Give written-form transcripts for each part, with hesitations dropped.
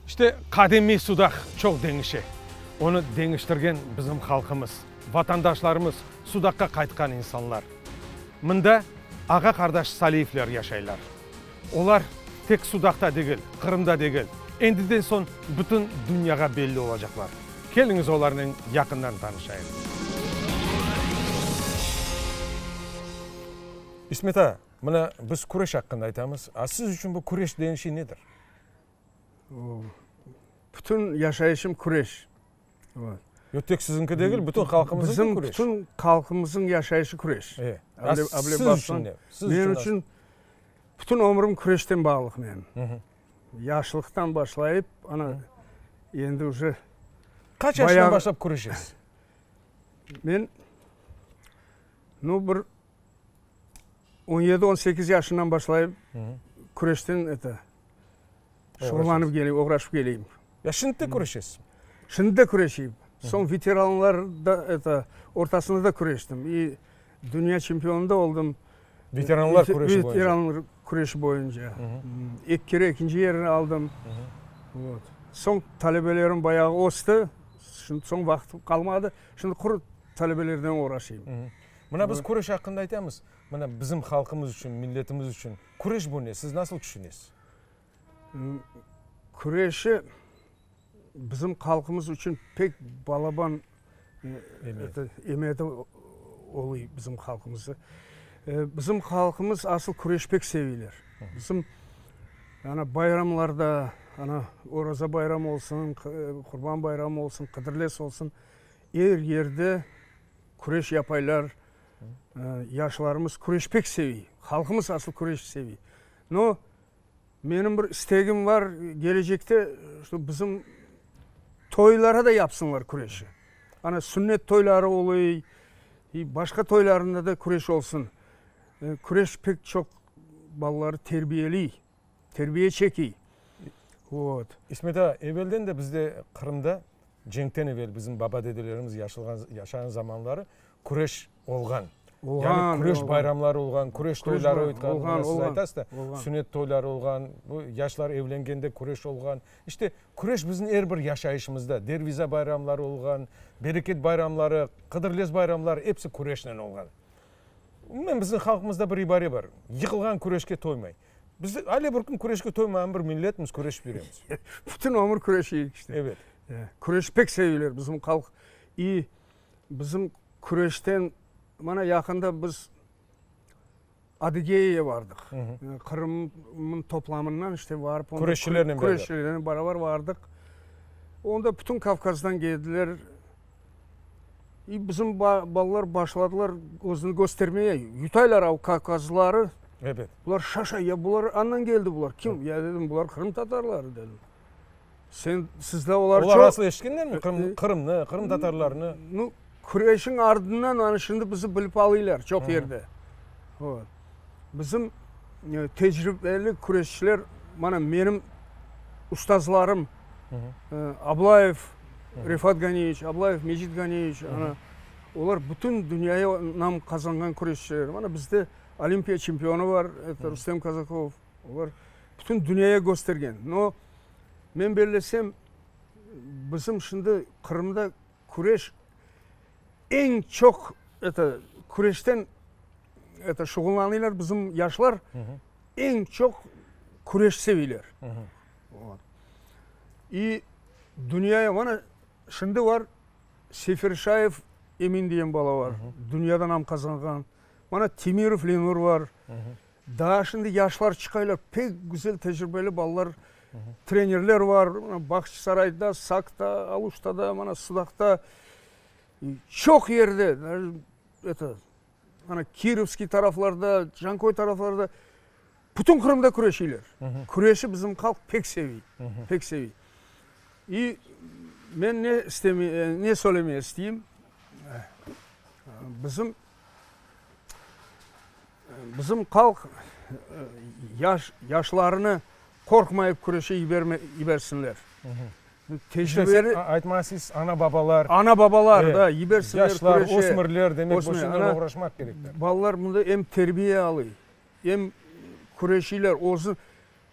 İşte, qadimiy Sudaq çoq deñişe. Onı deñiştirgen bizim halqımız, vatandaşlarımız, Sudaqqa qaytqan insanlar. Mında ağa-qardaş Saliyevler yaşaylar. Olar tek Sudaqta degil, Qırımda degil, endiden soñ bütün dünyağa belli olacaqlar. Keliñiz olarnen yaqından tanışayıq. İsmet ağa, mına biz küreş aqqında aytamız. A siz içün bu küreş degen şey nedir? Bütün yaşayışım küreş. Yoq, tek siziñki degil, bütün halqımıznıñ küreş. Bizim bütün halqımıznıñ yaşayışı küreş. A siz içün ne? Menim içün bütün ömrüm küreşten bağlıq menim. Yaşlıqtan başlayıp, ana, endi uje. Qaç yaşından başlap küreşesiz? Men, nu, bir on yedi, on sekiz yaşından başlayıp küreşten eto, şuğullanıp keleyim, oğraşıp keleyim. Ya şimdi de küreşesiz? Şimdi de küreşeyim. Soñ veteranlar da eto, ortasında da küreştim. İ dünya çempionı da oldım. Veteranlar küreşi boyunca? Veteranlar küreşi boyunca. Eki kere ekinci yerini aldım. Vot. Soñ talebelerim bayağı östi. Şimdi soñ vaqıt qalmadı. Şimdi quru talebelernen oğraşayım. Mına biz küreş aqqında aytamız. Mına bizim halqımız içün, milletimiz içün küreş bu ne? Siz nasıl tüşünesiz? Küreşi bizim halqımız içün pek balaban emiyeti oluy bizim halqımızda. Bizim halqımız asıl küreş pek seviyler. Bizim ana bayramlarda, ana Oraza bayram olsun, Qurban bayramı olsun, Qıdırlez olsun, er yerde Küreş yapaylar, yaşlarımız küreş pek seviy, halqımız asıl küreş seviy. No, menim bir istegim bar, gelecekte şu bizim toylara da yapsınlar küreşi. Ana sünnet toyları oluy, başqa toylarında da küreş olsun. Küreş pek çoq balaları terbiyeliy, terbiye çekiy. Vot. İsmet ağa, evelden de bizde Qırımda Cenkten evel bizim baba-dedelerimiz yaşağan zamanları küreş olğan. Olğan, Yani küreş olğan. bayramları olğan, küreş Küreş toyları bay- ötken. olğan, Mına siz olğan, aytasız da, olğan. sünnet toyları olğan, bu yaşlar evlengende küreş olğan. İşte, küreş bizim er bir yaşayışımızda, derviza bayramları olğan, bereket bayramları, qıdırlez bayramları episi küreşnen olğan. Umumen bizim halqımızda bir ibare bar, Yıqılğan küreşke toymay. Biz ale bir kün küreşke toymağan bir milletmiz, küreşip yüremiz. Bütün ömür küreşeyik işte. Evet. Küreş pek seveyler bizim halq. İ bizim küreşten, mana yaqında biz Adıgeya'ya bardıq. Qırımnıñ toplamından işte barıp. Küreşçilernen beraber. Küreşçilernen beraber bardıq. Onda bütün Kavkazdan keldiler. İ bizim balalar başladılar özüni köstermeye, yutaylar av kavkazlıları. Ebet. Bular şaşa, ya bular andan keldi bular, kim? Ya dedim, bular qırım tatarları dedim. Sen, sizde olar Olar çoq. asıl eşitkenlermi Qırım, Qırımnı, qırım tatarlarını? Nu, küreşiñ ardından ana şimdi bizi bilip alıylar çoq yerde. Vot. Bizim tecribeli küreşçiler, mana menim ustazlarım, Ablayev Refat Ganiyeviç, Ablayev Mecit Ganiyeviç, ana, olar bütün dünyaya nam qazanğan küreşçiler. Mana bizde Olimpiya çempionı bar, eto, Rustem Kazakov. Olar bütün dünyaya köstergen. No, men bellesem, bizim şimdi Qırımda küreş eñ çoq, eto, küreşten, eto, şuğullanıylar bizim yaşlar, eñ çoq küreş seviyler. İ dünyaya, mana, şimdi bar Seferşayev Emin degen bala bar, dünyada nam qazanğan. Mana, Temirov Lenur bar. Daa şimdi yaşlar çıqaylar, pek güzel tecribeli balalar, trenerler bar. Mana, Bağçasarayda, Saqta, Aluştada, mana, Sudaqta, çoq yerde, eto, mana, Kirovskiy taraflarda, Canköy taraflarda. Bütün Qırımda küreşeyler. Küreşi bizim halq pek sevey, pek sevey. İ men ne isteme, ne söylemeye isteyim, bizim, bizim halq yaş, yaşlarını qorqmayıp küreşe yiberme, yibersinler. Tecribeli. Aytmağa isteysiz, ana-babalar. Ana-babalar, da, yibersinler küreşe. Yaşlar, ösmürler, demek, bu şeylernen oğraşmaq kerekler. Balalar mında em terbiye alıy, Em küreşiyler, özü,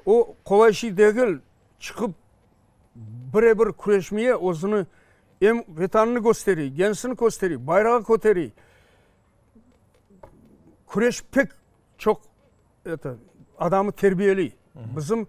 o qolay şey degil, çıqıp. Bire-bir küreşmeye özüni em Vetanını kösteriy, kendisini kösteriy, bayrağı köteriy. Küreş pek çoq eto, adamı terbiyeliy. Bizim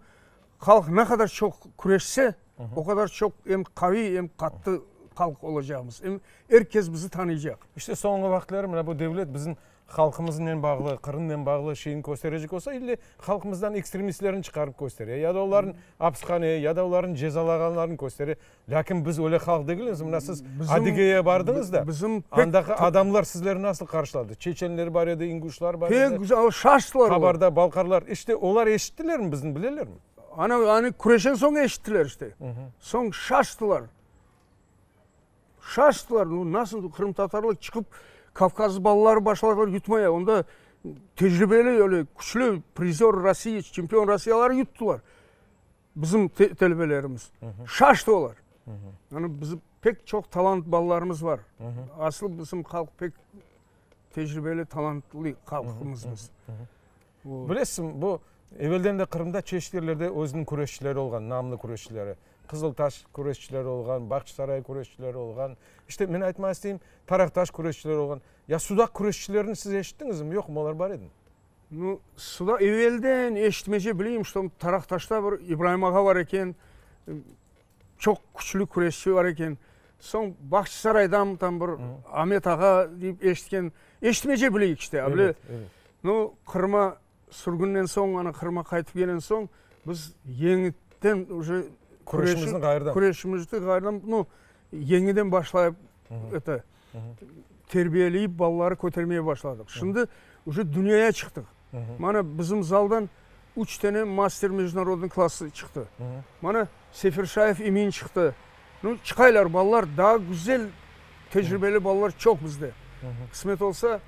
halq ne qadar çoq küreşse, o qadar çoq em qaviy, em qattı halq olacaqmız, em er kes bizi tanıycaq. İşte soñğı vaqıtları mına bu devlet bizim halqımıznen bağlı, Qırımnen bağlı şeyni kösterecek olsa, ille halqımızdan ekstremistlerni çıqarıp köstere, ya da olarnı apishaneye, ya da olarnı cezalağanlarını köstere. Lâkin biz öyle halq degilmiz. Mına siz Adigeyge bardıñız da, andaki adamlar sizlerni nasıl qarşıladı? Çeçenler bar edi, inguşlar bar edi. Pek güzel, şaştılar olar. Qabarda, balqarlar. İşte, olar eşittilermi bizni, bilelermi? Ana, ana küreşen soñ eşittiler işte. Soñ şaştılar. Şaştılar, nu nasıl qırımtatarlar çıqıp Kavkaz balaları başladılar yutmaya, onda tecribeli öyle küçlü prizör Rossiya, çempion Rossiyaları yuttılar bizim telebelerimiz. Şaştı olar. Yani bizim pek çoq talant balalarımız var. Asıl bizim halq pek tecribeli, talantlı halqımız biz. Bilesiñ, bu evelden de Qırımda çeşit yerlerde özüniñ küreşçileri olğan, namlı küreşçileri. Qızıltaş küreşçileri olğan, Bağçasaray küreşçileri olğan. İşte, men aytmağa isteyim, Taraqtaş küreşçileri olğan. Ya Sudaq küreşçilerini siz eşittiñizmi, yoqmı, olar bar edimi? Nu, Sudaq, evelden eşitmece bileyim, şto Taraqtaşta bir İbraim ağa bar eken, çoq küçlü küreşçi bar eken. Soñ Bağçasaraydan tam bir Amet ağa deyip eşitken, eşitmece bileyik işte, a bile. Nu, Qırıma sürgünden soñ, ana Qırıma qaytıp kelen soñ, biz yeñiden uje Küreşimizni ğayrıdan. Küreşimizni ğayrıdan, nu, yeñiden başlayıp, eto, terbiyeleyip balaları kötermeye başladıq. Şimdi uje dünyaya çıqtıq. Mana bizim zaldan üç tane master mejdunarodnıy klassı çıqtı. Mana Seferşayev Emin çıqtı. Nu, çıqaylar balalar, daa güzel tecribeli balalar çoq bizde. Qısmet olsa,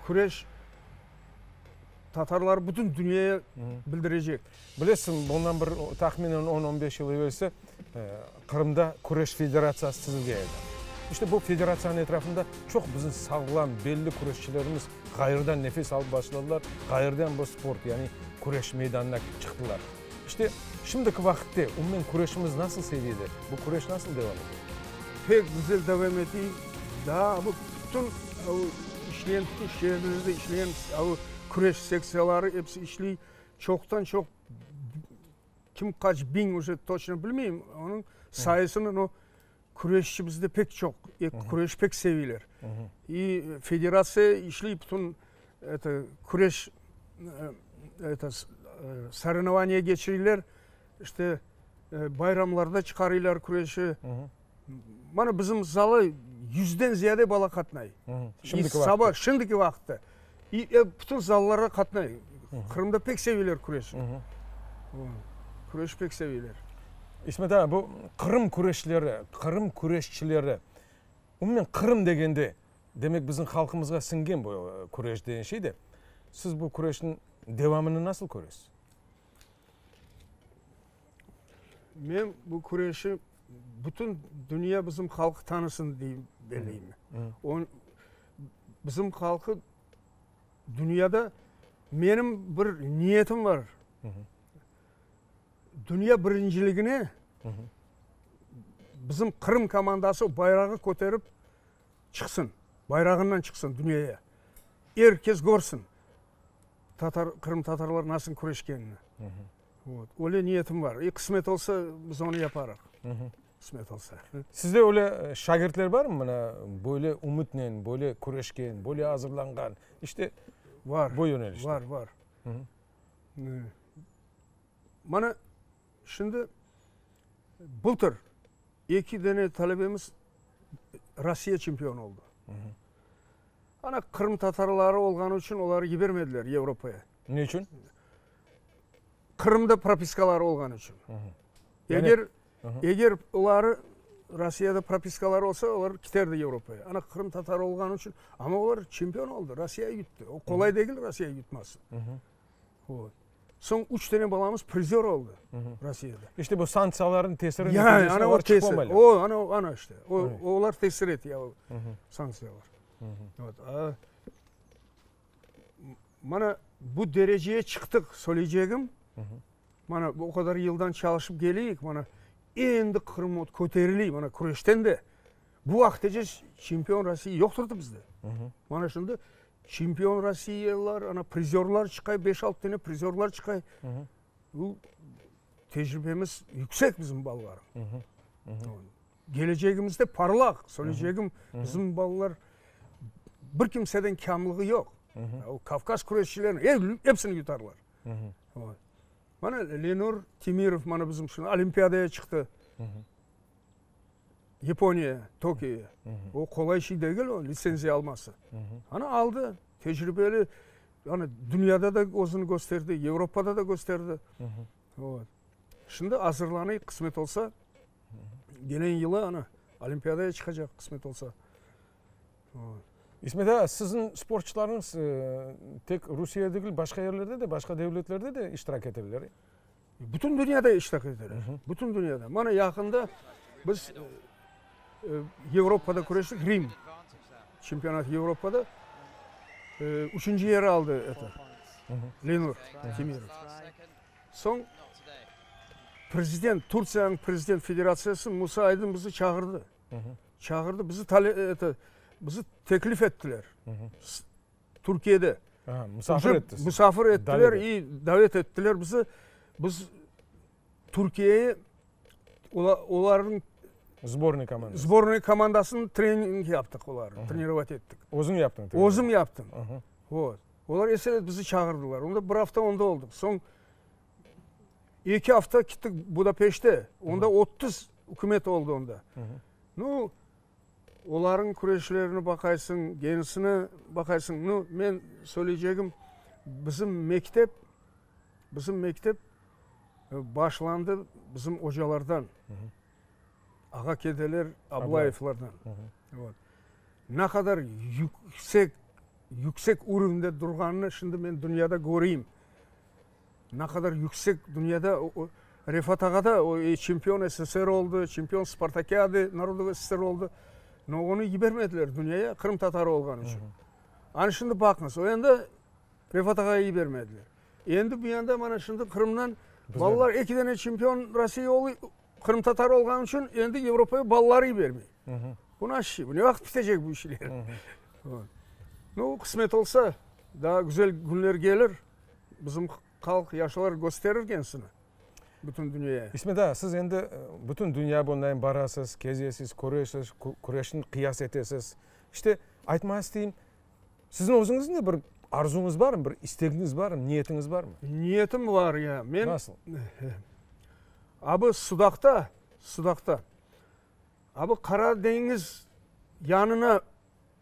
küreş tatarları bütün dünyaya bildirecek. Bilesiñ, bundan bir tahminen on, on beş yıl evelsi Qırımda küreş federatsiyası tizilgen edi. İşte bu federatsiyanıñ etrafında çoq bizim sağlam, belli küreşçilerimiz ğayrıdan nefes alıp başladılar, ğayrıdan bu sport, yani küreş meydanına çıqtılar. İşte, şimdiki vaqıtte umumen küreşimiz nasıl seviyede, bu küreş nasıl devam ete? Pek güzel devam ete. Daa bu bütün işleyen, bütün şeerlerde işleyen küreş sektsiyaları episi işley. Çoqtan-çoq, kim qaç biñ uje toçno bilmeyim onıñ sayısını, no, küreşçi bizde pek çoq, küreş pek seveyler. İ federatsiya işley, bütün eto, küreş eto, sorevnovaniya keçireyler, işte, bayramlarda çıqarıylar küreşi. Mana bizim zala yüzden ziyade bala qatnay. Şimdiki vaqıtta. Şimdiki vaqıtta. İ bütün zallara qatnay. Qırımda pek seveyler küreşni. Küreş pek seveyler. İsmet ağa, bu Qırım küreşleri, Qırım küreşçileri, umumen Qırım degende, demek bizim halqımızğa siñgen bu küreş degen şey de, siz bu küreşniñ devamını nasıl köresiz? Men bu küreşi bütün dünya bizim halqı tanısın deyim, belleyim. Bizim halqı dünyada menim bir niyetim bar. Dünya birinciligine bizim Qırım komandası bayrağı köterip çıqsın, bayrağından çıqsın dünyaya. Er kes körsin tatar, qırımtatarlar nasıl küreşkenini. Vot, öyle niyetim bar. E, qısmet olsa, biz onı yaparıq. Qısmet olsa. Sizde öyle şagirtler barmı, mına, böyle ümütnen, böyle küreşken, böyle azırlanğan, işte, Var. bu yönelişte? Var, var. Mana, şimdi, bıltır eki dane talebemiz Rossiya çempionı oldı. Ana, qırımtatarları olğanı içün oları yibermediler Yevropaya. Ne içün? Qırımda propiskaları olğanı içün. Eger, eger oları Rossiyada propiskaları olsa, olar kiterdi Yevropaya. Ana, qırımtatarı olğanı içün, amma olar çempion oldı, Rossiya yuttı. O qolay degil Rossiya yutması. Vot. Soñ üç tane balamız prizör oldı Rossiyada. İşte bu sanktsiyalarnıñ tesiri Ya, neticesinde ana o olar tesir. çıqmamaylar. O, ana, ana işte. O, olar tesir ete ya, o sanktsiyalar. Vot. A, mana bu dereceye çıqtıq, söyleycegim. Mana, o qadar yıldan çalışıp keleyik, mana, endi Qırım köteriley, mana, küreşten de. Bu vaqıtece çempion Rossiya yoqtırdı bizde. Mana şimdi çempion Rossiyalar, ana, prizörlar çıqay, beş-altı tane prizörlar çıqay. Bu tecribemiz yüksek bizim balalarnıñ. Kelecegimiz de parlaq, söyleycegim, bizim balalar bir kimseden kâmlığı yoq. O Kavkaz küreşçileriniñ episini yutarlar. Mana Lenur Temirov mana bizim şu Olimpiadaya çıqtı. Yaponiya, Tokioya. O qolay şey degil o litsenziya alması. Ana aldı, tecribeli, ana dünyada da özüni kösterdi, Avropada da kösterdi. Şimdi azırlanayıq, qısmet olsa, gelen yılı ana Olimpiadaya çıqacaq, qısmet olsa. İsmet ağa, siziñ sportçularıñız tek Rusiyede degil, başqa yerlerde de, başqa devletlerde de iştirak eteler. Bütün dünyada iştirak eteler. Bütün dünyada. Mana yaqında biz Avropada küreştik, Rim çempionatı Avropada üçünci yer aldı eto, Lenur Temirov. Soñ prezident, Turtsiyanıñ prezident federatsiyası Musa Aydın bizi çağırdı. Çağırdı, bizi eto, bizi teklif ettiler. Türkiyede. Musafir etti. Musafir ettiler i davet ettiler bizi. Biz Türkiyeye olarnıñ Sbornıy komandası. Sbornıy komandasını trening yaptıq olarnı, trenirovat ettik. Özüñ yaptıñ? Özüm yaptım. Vot. Olar eselet bizi çağırdılar. Onda bir afta onda oldıq. Soñ eki afta kettik Budapeşte. Onda 30 ükümet oldı onda. Nu, olarnıñ küreşlerini baqaysıñ, genisini baqaysıñ. Nu, men söyleycegim, bizim mektep, bizim mektep başlandı bizim ocalardan. Ağa kedeler Ablayevlardan. Vot. Ne qadar yüksek, yüksek urovnde durğanını şimdi men dünyada köreyim. Ne qadar yüksek dünyada Refat ağa da o çempion SSR oldı, çempion Spartakiady Narodov SSR oldı. No onı yibermediler dünyaya qırımtatarı olğanı içün. Ana şimdi baqıñız, o endi Refat ağaya yibermediler. Endi bu yanda mana şimdi Qırımdan balalar eki dane çempion Rossiya oldı, qırımtatar olğanı içün endi Avropaya balaları yibermey. Bu nasıl şey? Bu ne vaqıt bitecek bu işler? Nu, qısmet olsa, daa güzel künler kelir. Bizim halq, yaşlar kösterir kendisini bütün dünyaya. İsmet ağa, siz endi bütün dünya boyundan barasız, kezesiz, köresiz, küreşni qıyas etesiz. İşte, aytmağa isteyim, siziñ özüñizniñ de bir arzuñız barmı, bir istegiñiz barmı, niyetiñiz barmı? Niyetim bar, ya. Men, Nasıl? Abi, Sudaqta, Sudaqta, abi, Qara deñiz yanına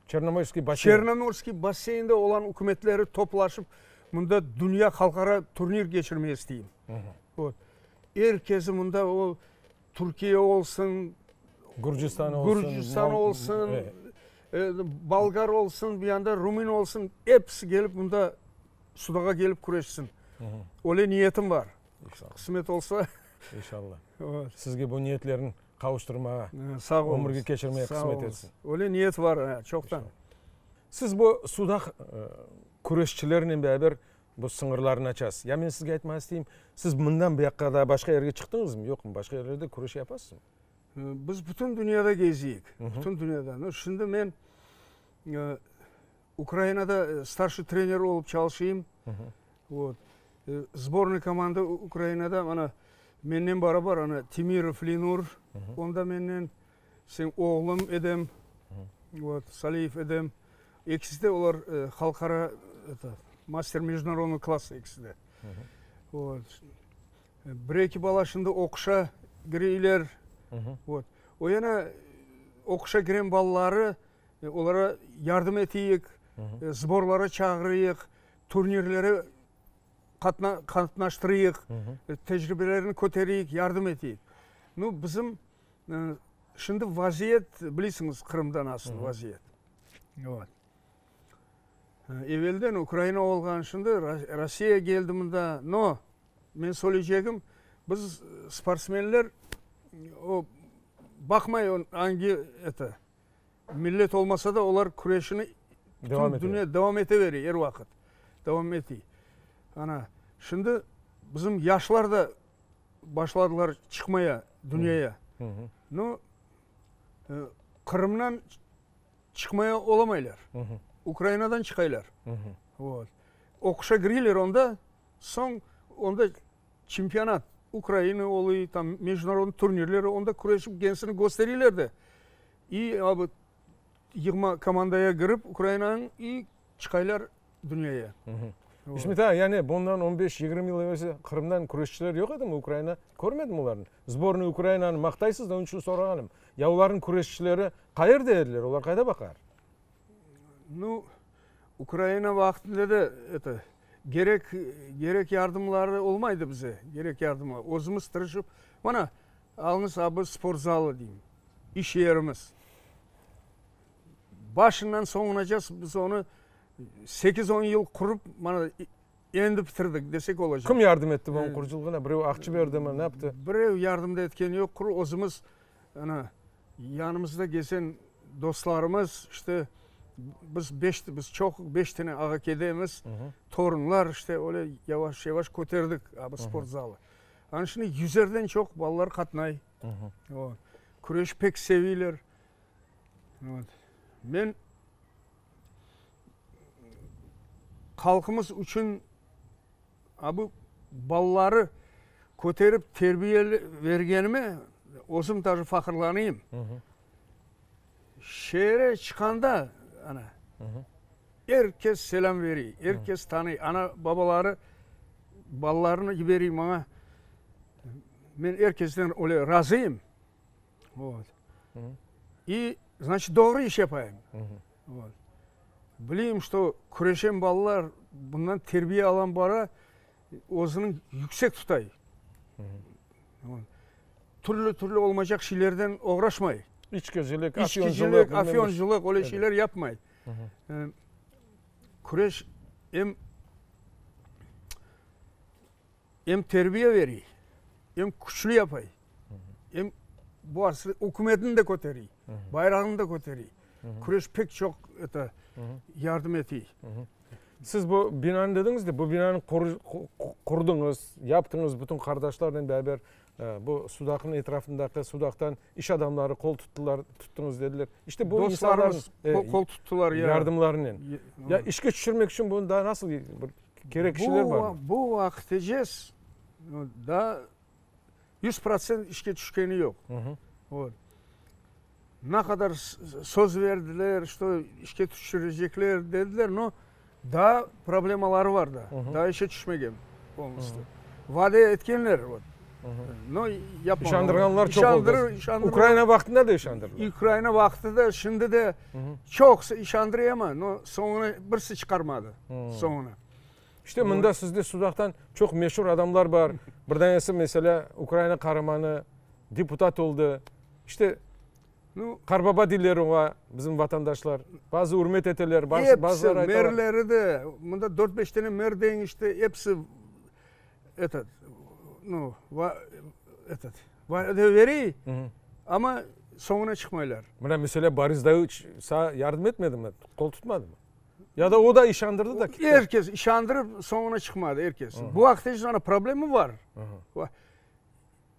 Çernomorskiy basseyn. Çernomorskiy basseynde olan ükümetleri toplaşıp, mında dünya halqara turnir keçirmege isteyim. Vot. Er kesi mında o Türkiye olsun, Gürcistan olsun, Gürcistan olsun, Bolgar olsun, bu yanda Rumın olsun, episi kelip mında Sudağa kelip küreşsin. Öyle niyetim bar. Qısmet olsa. İnşallah. Sizge bu niyetlerni qavuştırmağa, Sağ oluñız. ömürge keçirmege qısmet etsin. Öyle niyet var, çoqtan. Siz bu Sudaq küreşçilerinen beraber bu sıñırlarnı açasız. Ya men sizge aytmağa isteyim, siz mından bu yaqqa daa başqa yerge çıqtıñızmı, yoqmı? Başqa yerlerde küreş yapasızmı? Biz bütün dünyada geziyik, bütün dünyada. Nu, şimdi men Ukrainada starşiy trener olıp çalışayım. Vot. Sbornıy komanda Ukrainada mana mennen barabar ana Temirov Lenur, onda mennen, sen oğlum Edem, vot, Saliyev Edem. Ekisi de olar halqara eto, master mejdunarodnogo klassa ekisi de. Vot. Bir-eki bala şimdi oquşa kireyler. Vot. O yana oquşa kiren balaları Olara yardım eteyik, sborlara çağırıyıq, turnirlere qatnaştırıyıq, tecribelerini kötereyik, yardım eteyik. Nu, bizim şimdi vaziyet, bilesiñiz, Qırımda nasıl vaziyet. Evelden Ukraina olğan, şimdi Rossiya keldi mında, no, men söyleycegim, biz sportsmenler, o, baqmay angi, eto, Millet olmasa da, olar küreşini bütün dünya devam ete bere, er vaqıt devam ete. Ana, şimdi. Bizim yaşlar da başladılar çıqmaya dünyaya. No, Qırımdan çıqmaya olamaylar. Ukrainadan çıqaylar. Vot. Oquşa kireyler onda, soñ onda çempionat Ukraina oluy, tam mejdunarodnıy turnirler, onda küreşip kendisini köstereyler de. İ a bu yığma komandaya kirip Ukrainanıñ i çıqaylar dünyaya. İsmet ağa, yani bundan on beş, yigirmi yıl evelsi Qırımdan küreşçiler yoq edimi Ukraina? Körmedim olarnı. Sbornıy Ukrainanı maqtaysız da, onıñ içün sorağanım. Ya olarnıñ küreşçileri qayerde ediler, olar qayda baqar? Nu, Ukraina vaqtında da eto, gerek, gerek yardımları olmaydı bize, gerek yardımlar. Özümiz tırışıp, mana, alıñız a bu sport zalı deyim, iş yerimiz. Başından soñunaca biz onı sekiz-on yıl qurıp, mana, endi bitirdik desek olacaq. Kim yardım etti bunıñ qurucılığına? Birev aqçı berdimi, ne yaptı? Birev yardım da etkeni yoq, quru özümiz, ana, yanımızda gezen dostlarımız, işte, biz beş, biz çoq, beş tane ağa-kedemiz, torunlar, işte, öyle yavaş-yavaş köterdik a bu sport zalı. Ana şimdi yüzerden çoq balalar qatnay. Küreş pek seviyler. Men halqımız içün a bu balaları köterip terbiye bergenime özüm daje fahırlanayım. Şeere çıqqanda, ana, er kes selâm berey, er kes tanıy. Ana, babaları balalarını yiberey maña. Men er kesten öyle razıyım. Vot. İ, znaçit, doğru iş yapayım. Vot. Bileyim, çto küreşen balalar, bundan terbiye alan bara özüniñ yüksek tutay. Türlü-türlü olmaycaq şeylerden oğraşmay. İçkicilik, afyoncılıq. İçkicilik, afyoncılıq, öyle şeyler yapmay. Küreş em em terbiye berey, em küçlü yapay, em bu aslı ükümetni de köterey, bayrağını da köterey. Küreş pek çoq eto, yardım etey. Siz bu binanı dediñiz de, bu binanı qurdıñız, yaptıñız bütün qardaşlarnen beraber, bu Sudaqnıñ etrafındaki Sudaqtan iş adamları qol tuttılar, tuttıñız dediler. İşte bu insanlarnıñ qol tuttılar, yardımlarınen. Ya işke tüşürmek içün bunı daa nasıl bir Kerek kişiler barmı? Bu vaqıtece daa 100% işke tüşkeni yoq. Vot. Ne qadar söz berdiler, çto işke tüşürecekler dediler, no daa problemaları bar daa. Daa işe tüşmegen polnostyu. Vade etkenler, vot. No yapmağanlar. İşandırğanlar çoq oldı. Ukraina vaqtında da işandırdılar. Ukraina vaqtı da, şimdi de çoqusı işandırıyor ama, no soñuna birisi çıqarmadı. Soñuna. İşte mında sizde Sudaqtan çoq meşur adamlar bar. Bir danesi, meselâ, Ukraina qaramanı, deputat oldı. İşte, qarbaba deyler oña bizim vatandaşlar. Bazı ürmet eteler, bazıları aytalar. Episi, merleri de, mında dört-beş tane mer deñişti, episi Etot, nu, etot, vade berey, amma soñuna çıqmaylar. Mına, meselâ, Boris Dayıç saña yardım etmedimi, qol tutmadımı? Ya da o da işandırdı da ketti? Er kes işandırıp, soñuna çıqmadı, er kes. Bu vaqıt içün problema bar.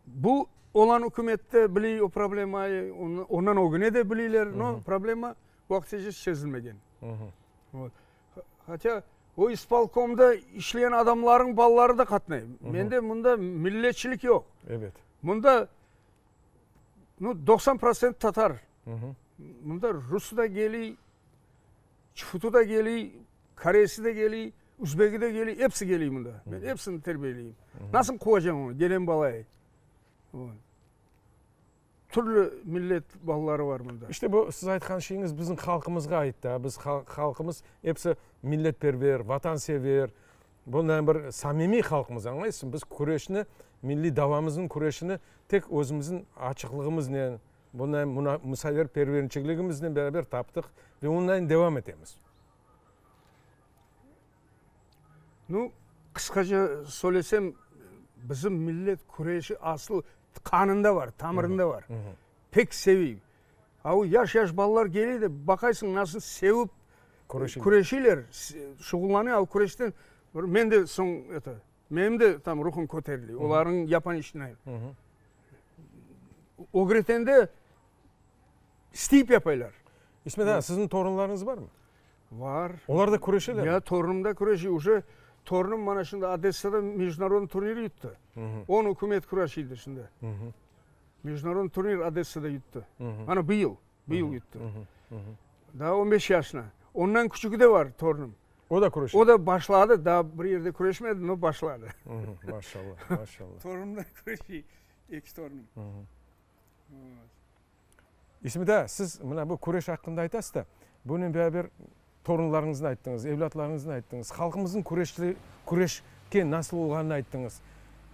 Bu olan ükümette biley o problemayı, ondan ögüne de bileyler, no problema bu vaqıt içün çezilmegen. Hatâ, o ispolkomda işleyen adamlarıñ balaları da qatnay. Mende mında milletçilik yoq. Ebet. Mında, nu, 90 protsent tatar. Mında rusı da geliy, çufutu da geliy, koreysi de geliy, üzbegi de geliy, episi geliy mında. Men episini terbiyeleyim. Nasıl quvacam onı, gelen balayı? Türlü millet balaları bar mında. İşte bu siz aytqan şeyiñiz bizim halqımızğa ait da. Biz halqımız episi milletperver, vatansever, bundan bir samimiy halqmız, añlaysızmı? Biz küreşni, milliy davamıznıñ küreşini tek özümizniñ açıqlığımıznen, bundan musaverperverçigligimiznen beraber taptıq ve ondan devam etemiz. Nu, qısqaca söylesem, bizim millet küreşi asıl qanında bar, tamırında bar. Pek sevey. A o yaş-yaş balalar kele de, baqaysıñ, nasıl sevip küreşeyler, şuğullanay, a o küreşten, men de soñ, eto. Menim de tam ruhum köterile, olarnıñ yapan işine. Ögretende isteyip yapaylar. İsmet ağa, siziñ torunlarıñız barmı? Bar. Olar da küreşelermi? Ya, torunım da küreşe. Uje torunım mana şimdi Odessada mejdunarodnıy turnir yuttı. On ükümet küreşiydi şimdi. Mejdunarodnıy turnir Odessada yuttı. Mana bu yıl, bu yıl yuttı. Daa on beş yaşına. Ondan küçügi de bar torunım. O da küreşe? O da başladı, daa bir yerde küreşmedi, no başladı. Maşallah, maşallah. Torunım da küreşe, eki torunım. İsmet ağa, siz mına bu küreş aqqında aytasız da, bunen beraber torunlarıñıznı ayttıñız, evlâtlarıñıznı ayttıñız, halqımıznıñ küreşli, küreşke nasıl olğanını ayttıñız.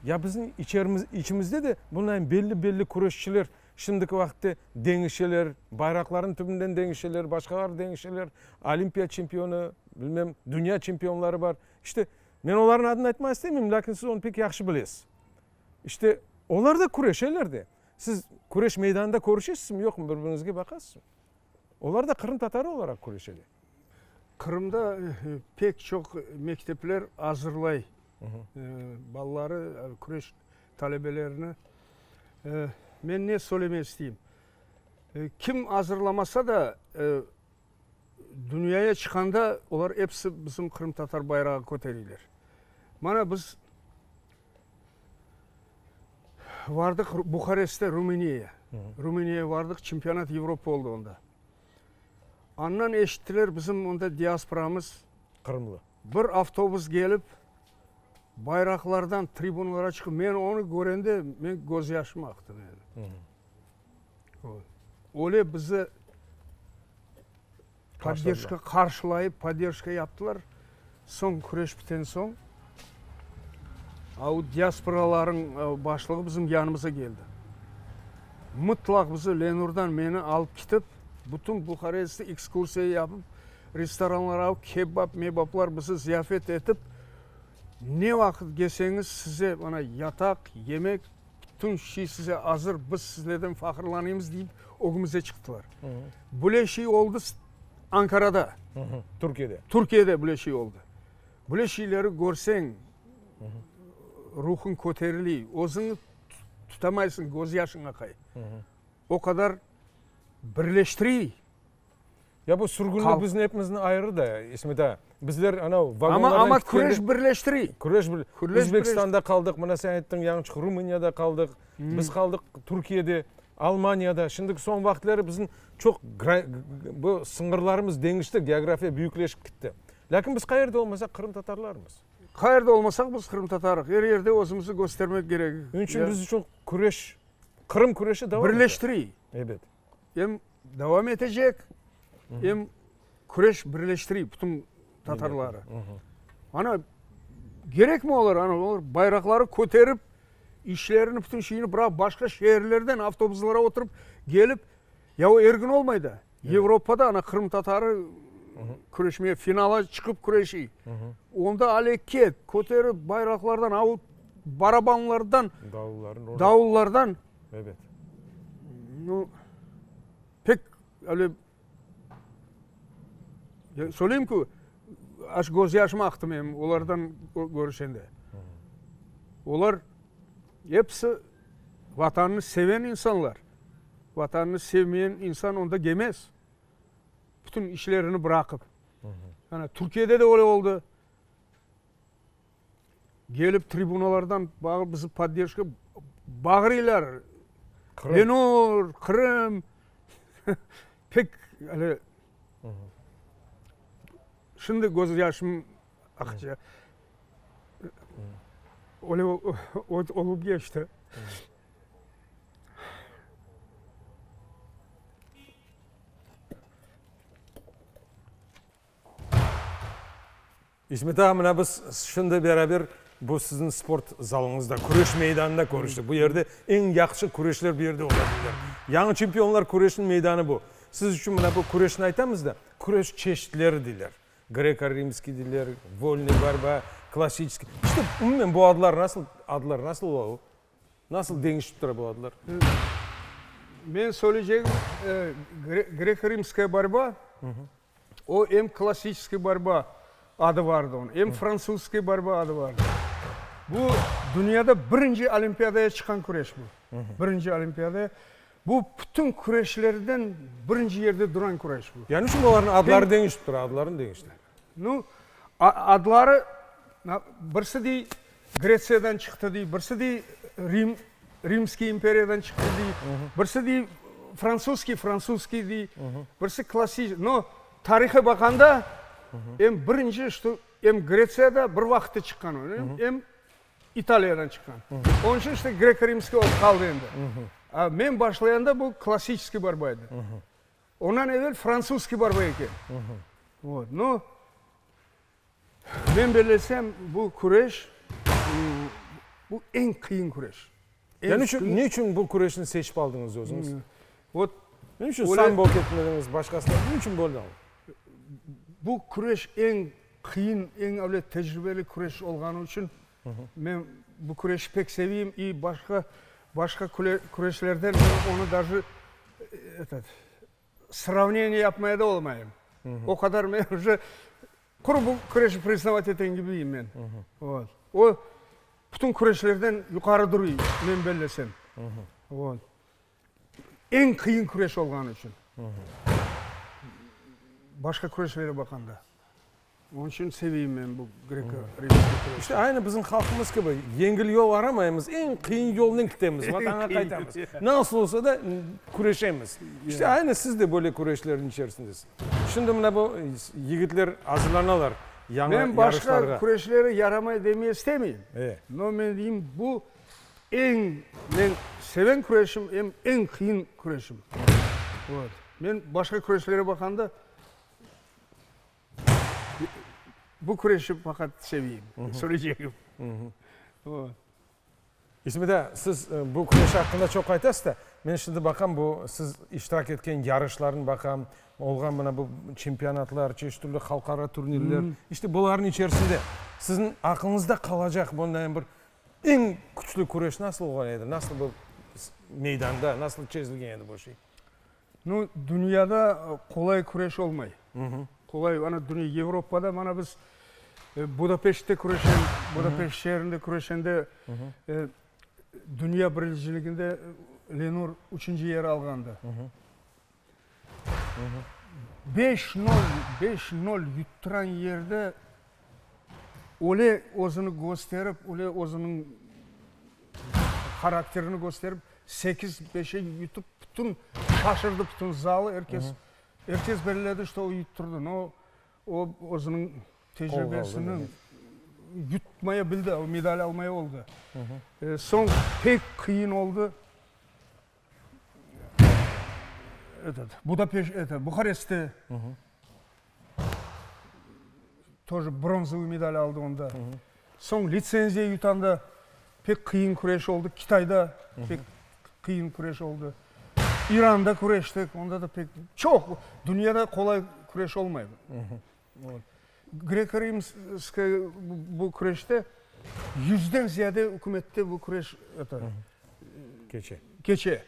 Ya bizim içerimiz, içimizde de bundan belli-belli küreşçiler şimdiki vaqıtte deñişeler, bayraqlarnıñ tübünden deñişeler, başqalar deñişeler, olimpiya çempionı, bilmem, dünya çempionları bar. İşte, men olarnıñ adını aytmağa istemeyim, lâkin siz onı pek yahşı bilesiz. İşte, olar da küreşeler de. Siz küreş meydanında körüşesizmi, yoqmı, bir-biriñizge baqasızmı? Olar da qırımtatarı olaraq küreşeler. Qırımda pek çoq mektepler azırlay balaları, küreş talebelerini. Men ne söylemek isteyim? Kim azırlamasa da, dünyaya çıqanda olar episi bizim qırımtatar bayrağı kötereyler. Mana biz Vardıq Buharest'te, Rumıniyaya. Rumıniyaya vardıq, çempionat Evropa oldı onda. Andan eşittiler bizim onda diasporamız. Qırımlı. Bir avtobus gelip, bayraqlardan tribunalara çıqıp, men onı körende, men közyaşım aqtı menim. Öyle bizi podderjka qarşılayıp, podderjka yaptılar. Soñ küreş biten soñ, o diasporalarıñ başlığı bizim yanımıza keldi. Mıtlaq bizi Lenurdan meni alıp ketip, bütün Buharestni ekskursiya yapıp, restoranlara alıp, kebap, mebaplar bizi ziyafet etip, ne vaqıt kelseñiz, size mana yataq, yemek, Bütün şey size azır, biz sizlerden fahırlanıymız, deyip, ögümizde çıqtılar. Böyle şey oldı Ankarada. Türkiyede. Türkiyede böyle şey oldı. Böyle şeyleri körseñ, ruhuñ köteriley, özüñni tutamaysıñ, közyaşıñ aqay. O qadar birleştirey. Ya bu sürgünlik bizni epimizni ayırdı da, İsmet ağa. Bizler anav vagonlardan Amma küreş birleştire. Küreş Özbekistanda qaldıq, mına sen ayttıñ yañıçıq Rumıniyada qaldıq, biz qaldıq Türkiyede, Almaniyada. Şimdiki soñ vaqıtları bizim çoq bu sıñırlarımız deñişti, geografiya büyükleşip gitti. Lâkin biz qayerde olmasaq qırımtatarlarmız. Qayerde olmasaq biz qırımtatarıq. Er yerde özümizni köstermek kerek. Onıñ içün biz içün küreş, Qırım küreşi devam ete. Birleştire. Ebet. Em devam etecek, em küreş birleştire bütün tatarları. Ana, kerekmi olar? Ana, olar bayraqları köterip, işlerini, bütün şeyini bıraqıp, başqa şeerlerden avtobuslara oturıp kelip, ya o er kün olmay da. Avropada ana qırımtatarı küreşmeye finala çıqıp küreşey. Onda aleket köterip bayraqlardan, avu barabanlardan, davullardan. Ebet. Nu, pek öyle söyleyim ki, aş gözyaşım aqtı menim olardan körüşende. Olar episi Vatanını seven insanlar. Vatanını sevmeyen insan onda kelmez. Bütün işlerini bıraqıp. Ana, Türkiyede de öyle oldı. Kelip tribunalardan bağırıp bizi podderjka bağırıylar. Qırım. Lenur, Qırım. Pek öyle. Şimdi gözyaşım aqacaq. Öyle olıp keçti. İsmet ağa, mına biz şimdi beraber bu siziñ sport zalıñızda, küreş meydanında körüştik. Bu yerde eñ yahşı küreşler bu yerde ola bilir. Yañı çempionlar küreşiniñ meydanı bu. Siz içün mına bu küreşni aytamız da, küreş çeşitleri deyler. Greko-rimskiy deyler, volnıy borba, klassiçeskiy. İşte, umumen bu adlar nasıl, adlar nasıl ola o? Nasıl deñişip tura bu adlar? Men söyleycegim, greko-rimskaya borba, O em klassiçeskiy borba adı vardı onıñ, em fransuzskiy borba adı vardı. Bu dünyada birinci olimpiadaya çıqqan küreş bu. Birinci olimpiadaya. Bu bütün küreşlerden birinci yerde duran küreş bu. Ya niçün olarnıñ adları deñişip tura, adlarını deñiştire? Nu, adları, birisi dey Gretsiyadan çıqtı dey, birisi dey Rim, Rimskiy imperiyadan çıqtı dey, birisi dey fransuzskiy, fransuzskiy dey, birisi klassiç, no, tarihı baqanda, em birinci, şto, em Gretsiyada bir vaqıtta çıqqan o, em İtaliyadan çıqqan. Onıñ içün işte greko-rimskiy olıp qaldı endi. A men başlayanda bu klassiçeskiy borba edi. Ondan evel fransuzskiy borba eken. Vot, nu, men bellesem, bu küreş, bu eñ qıyın küreş. Ya ne içün, ne içün bu küreşni seçip aldıñız özüñiz? Vot. Ne içün sambo ketmediñiz, başqasına, ne içün böyle oldı? Bu küreş eñ qıyın, eñ öyle tecribeli küreş olğanı içün men bu küreşi pek seveyim i başqa, başqa küreşlerden men onı daje, etot, sravneniye yapmaya da olmayım. O qadar men uje quru bu küreşi priznavat eten gibiyim men. Vot. O bütün küreşlerden yuqarı duruy, men bellesem. Vot. Eñ qıyın küreş olğanı içün. Başqa küreşlere baqanda. Onıñ içün seveyim men bu greko-rimskiy küreşni. İşte, aynı bizim halqımız kibi, yengil yol aramaymız, eñ qıyın yolnen kitemiz, Vatanğa qaytamız. Nasıl olsa da küreşemiz. İşte, aynı siz de böyle küreşlerniñ içerisindesiz. Şimdi mına bu yigitler azırlanalar yañı Men başqa yarışlarğa. küreşleri yaramay demeye istemeyim. No, men deyim, bu Eñ men seven küreşim, em eñ qıyın küreşim. Vot. Men başqa küreşlere baqanda, bu küreşi faqat seveyim, söyleycegim. Vot. İsmet ağa, siz bu küreş aqqında çoq aytasız da, men şimdi baqam, bu siz iştirak etken yarışlarnı baqam, olğan mına bu çempionatlar, çeşit türlü halqara turnirler, işte bularnıñ içerisinde siziñ aqlıñızda qalacaq bunday bir Eñ küçlü küreş nasıl olğan edi? Nasıl bu meydanda, nasıl çezilgen edi bu şey? Nu, dünyada qolay küreş olmay. Qolay, ana, dünya, Avropada, mana biz Budapeştte küreşen, Budapeşt şeerinde küreşende, dünya birinciliginde Lenur üçünci yer alğandı. Beş nol, beş nol yutturan yerde öyle özüni kösterip, öyle özüniñ harakterini kösterip, sekiz beşe yutıp, bütün şaşırdı bütün zalı, er kes, er kes belledi, şto o yutturdı, no, o özüniñ tecribesini yutmaya bildi, o medal almaya oldı. Soñ pek qıyın oldı. Этот, Budapeşt, это, Buharestте тоже bronzovый medal aldı onda. Soñ litsenziya yutanda pek qıyın küreş oldı. Kitayda pek qıyın küreş oldı. İranda küreştik, onda da pek çoq. Dünyada qolay küreş olmay. Greko-rimskiy bu küreşte yüzden ziyade ükümette bu küreş это Keçe. Keçe.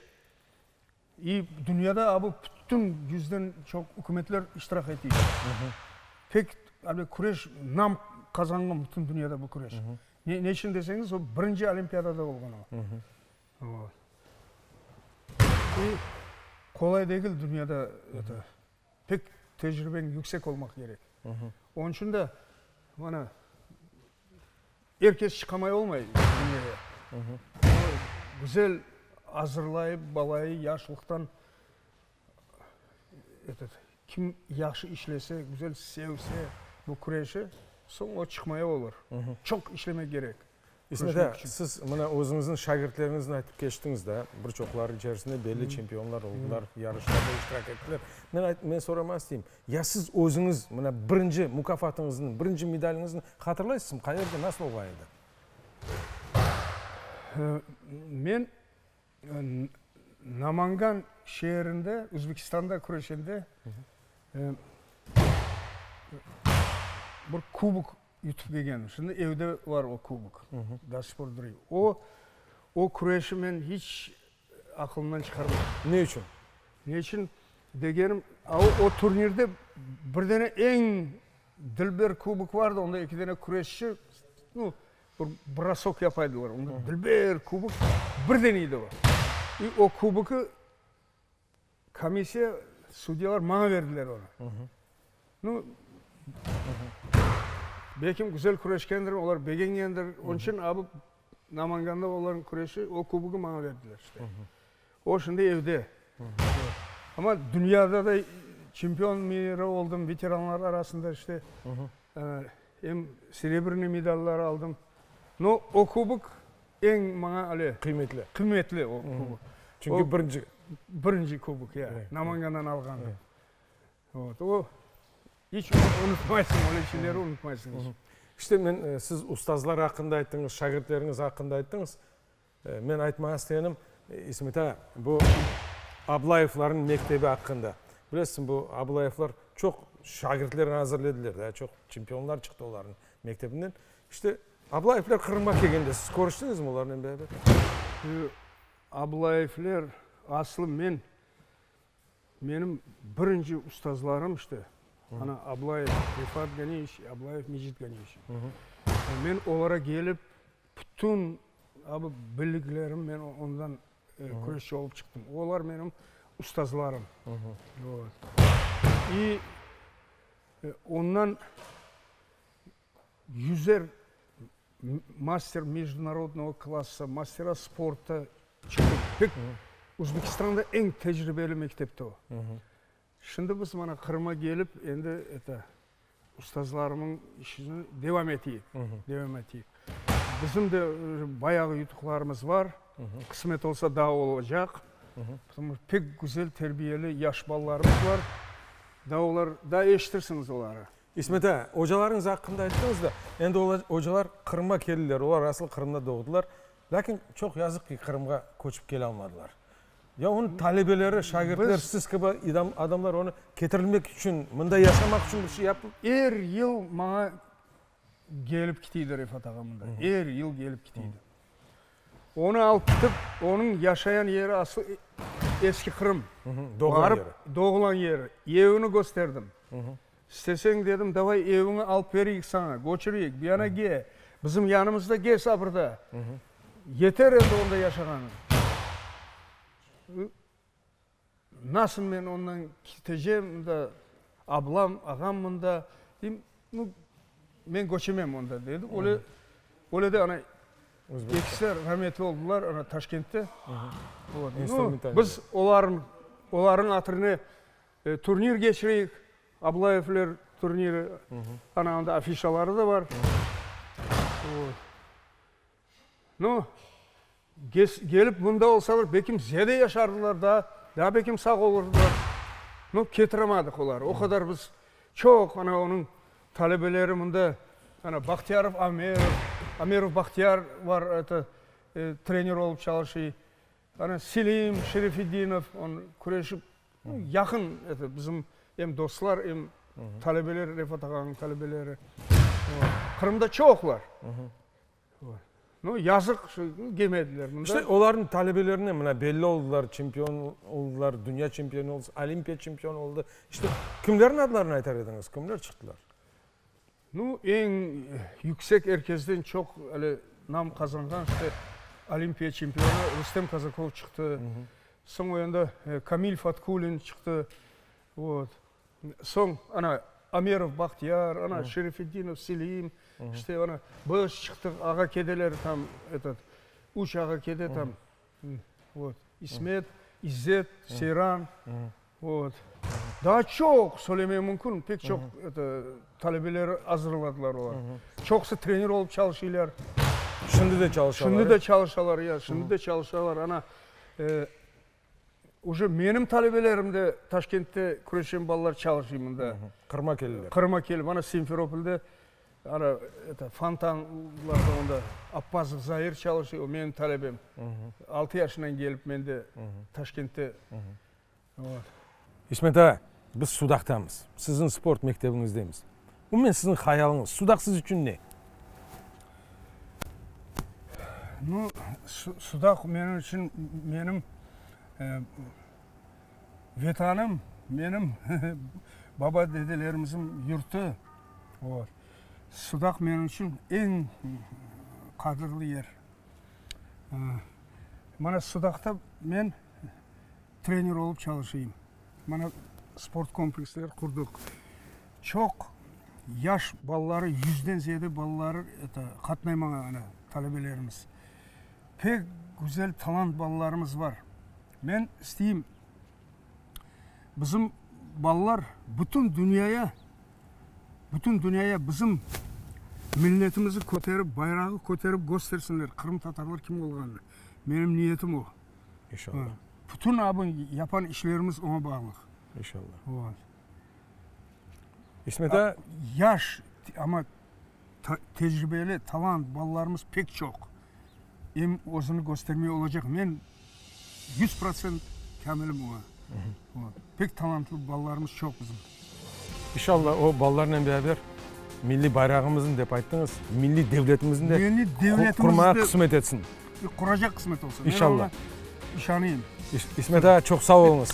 İ dünyada a bu bütün yüzden çoq ükümetler iştirak ete. Pek ale küreş nam qazanğan bütün dünyada bu küreş. Ne neçün deseñiz, o birinci olimpiadada olğan o. Vot. İ qolay degil dünyada это Pek tecribeñ yüksek olmaq kerek. Onıñ içün de, mana, er kes çıqamay olmay dünyaya. Güzel azırlayıp balayı yaşlıqtan, etot, kim yahşı işlese, güzel sevse bu küreşi, soñ o çıqmaya olur. Çoq işlemek kerek. İsmet ağa, siz mına özüñizniñ şagirtleriñizni aytıp keçtiñiz da, bir çoqları içerisinde belli çempionlar oldılar, yarışlarda iştirak ettiler. Men men soramaq isteyim, ya siz özüñiz mına birinci mukâfatıñıznı, birinci medaliñizni hatırlaysızmı, qayerde, nasıl olğan edi? Men Namangan şeerinde, Özbekistanda küreşende bir kubok Yutıp kelgenim. Şimdi evde bar o kubok. Do sih por duruy. O, o küreşi men hiç aqılımdan çıqarmayım. Ne içün? Ne içün degenim, a o, o turnirde bir dene eñ dilber kubok vardı, onda eki dene küreşçi, nu. Bir brosok yapaydılar, onda dülber kubok birden edi o. İ o kubokı komissiya, sudyalar maña berdiler onı. Nu, belkim güzel küreşkendirim, olar begengendir, onıñ içün abi Namanganda olarnıñ küreşi, o kubokı maña berdiler işte. O şimdi evde. Amma dünyada da çempion mira oldım, veteranlar arasında işte. Em serebrnıy medallar aldım. No, o kubok eñ maña ale. Qıymetli. Qıymetli o kubok. Çünki birinci. Birinci kubok, ya. Namangandan alğanım. Vot, o, iç unutmaysıñ, öyle şeyleri unutmaysıñ iç. İşte men, siz ustazlar aqqında ayttıñız, şagirdleriñiz aqqında ayttıñız. Men aytmağa istegenim, İsmet ağa, bu Ablayevlarnıñ mektebi aqqında. Bilesiñ, bu Ablayevlar çoq şagirdler azırlediler, daa çoq çempionlar çıqtı olarnıñ mektebinden. İşte, Ablayevler Qırımğa kelgende siz körüştiñizmi olarnen beraber? Ablayevler, aslı men, menim birinci ustazlarım işte, ana Ablayev Refat Ganiyeviç, Ablayev Mecit Ganiyeviç. Men olara kelip, Bütün abi bilgilerim men ondan küreşçi olıp çıqtım. Olar menim ustazlarım. İ ondan yüzer master mejdunarodnogo klassa, mastera sporta çıqtı. Pek Özbekistanda eñ tecribeli mektepti o. Şimdi biz mana Qırımğa kelip, endi eto, ustazlarımıñ işini devam eteyik, devam eteyik. Bizim de bayağı yutuqlarımız bar, qısmet olsa daa olacaq. Потому что pek güzel terbiyeli yaş balalarımız bar. Daa olar, daa eşitirsiñiz oları. İsmet ağa, ocalarıñız aqqında ayttıñız da, endi ocalar Qırımğa keldiler, olar asıl Qırımda doğdılar, lâkin çoq yazıq ki, Qırımğa köçip kele almadılar. Ya onıñ talebeleri, şagirtler, siz kibi adamlar onı ketirilmek içün, mında yaşamaq içün bir şey yapıp. Er yıl maña kelip kitiydi Refat ağa mında, er yıl kelip kitiydi. Onı alıp kitip, onıñ yaşayan yeri aslı Eski Qırım. Doğğan yeri. Doğulan yeri. Evini kösterdim. İsteseñ, dedim, davay eviñi alıp bereyik saña, köçüreyik, bir yana ke, bizim yanımızda ke sabırda. Yeter endi onda yaşağanıñ. Nasıl men ondan ketecem, mında ablam, ağam mında, deyim, nu, men köçemem onda, dedi. Öyle, öyle de ana, ekisi rametli oldılar, ana, Taşkentte. Nu, biz olarnıñ, olarnıñ hatırına Turnir keçireyik, Ablayevler turniri, ana anda afişaları da bar. Nu, kelip mında olsalar, belkim ziyade yaşardılar daa, daa belkim sağ olurdılar. Nu, ketiramadıq oları, o qadar biz çoq, ana onıñ talebeleri mında, ana Bahtiyarov Amerov, Amerov Bahtiyar var, eto, trener olıp çalışıy. Ana Selim Şerefedinov, onı küreşip, yaqın, eto, bizim em dostlar, em talebeler, Refat ağanıñ talebeleri. Qırımda çoqlar. Nu, yazıq, şu, kelmediler mında. İşte, olarnıñ talebelerine mına belli oldılar, çempion oldılar, dünya çempionı oldı, olimpiya çempionı oldı. İşte, kimlerniñ adlarını aytar ediñiz, kimler çıqtılar? Nu, eñ yüksek er kezden çoq ale nam qazanğan işte olimpiya çempionı Rustem Kazakov çıqtı. Soñ o yanda Kamil Fatkulin çıqtı. Vot. Soñ ana Amerov Bahtiyar, ana Şerefetdinov Selim, işte ana biz çıqtıq, ağa-kedeler tam etot, üç ağa-kede tam, vot, İsmet, İzzet, Seyran. Vot. Daa çoq söylemek mümkün, pek çoq eto, talebeler azırladılar olar. Çoqusı trener olıp çalışıylar. Şimdi de çalışalar. Şimdi de çalışalar, ya, şimdi de çalışalar. Ana, uje menim talebelerim de Taşkentte küreşen balalar çalışıy mında. Qırıma keldiler. Qırıma kelip, ana Simferopolde, ana, eto, Fontanlarda onda Appazov Zair çalışıy, o menim talebem. Altı yaşından kelip mende Taşkentte. İsmet ağa, biz Sudaqtamız, siziñ sport mektebiñizdemiz. Umumen siziñ hayalıñız, Sudaq siz içün ne? Nu, Sudaq menim içün menim Vetanım, menim baba-dedelerimizniñ yurtu. Sudaq menim içün eñ. qadırlı yer. Mana Sudaqta men trener olıp çalışayım. Mana sport kompleksler qurdıq. Çoq yaş balaları, yüzden ziyade balaları eto, qatnay maña ana talebelerimiz. Pek güzel talant balalarımız bar. Men isteyim, bizim balalar bütün dünyaya, bütün dünyaya bizim milletimizi köterip, bayrağı köterip köstersinler, qırımtatarlar kim olğanını. Menim niyetim o. İnşallah. Bütün abı yapan işlerimiz oña bağlı. İnşallah. Vot. İsmet ağa. Yaş, amma tecribeli, talant balalarımız pek çoq. Em özüni köstermey olacaq. Men 100% kamilim oña. Vot. Pek talantlı balalarımız çoq bizim. İnşallah o balalarnen beraber milliy bayrağımıznı dep ayttıñız, milliy devletimizni de Milliy devletimizni qurmağa qısmet etsin. Quracaq qısmet olsun. İnşallah. Men oña işanayım. İsmet ağa, çoq sağ oluñız.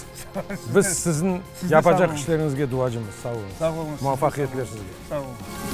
Biz siziñ Siz de sağ yapacaq oluñız. işleriñizge duacımız. Sağ oluñız. Sağ oluñız. Muvafaqiyetler sizge. Sağ oluñız.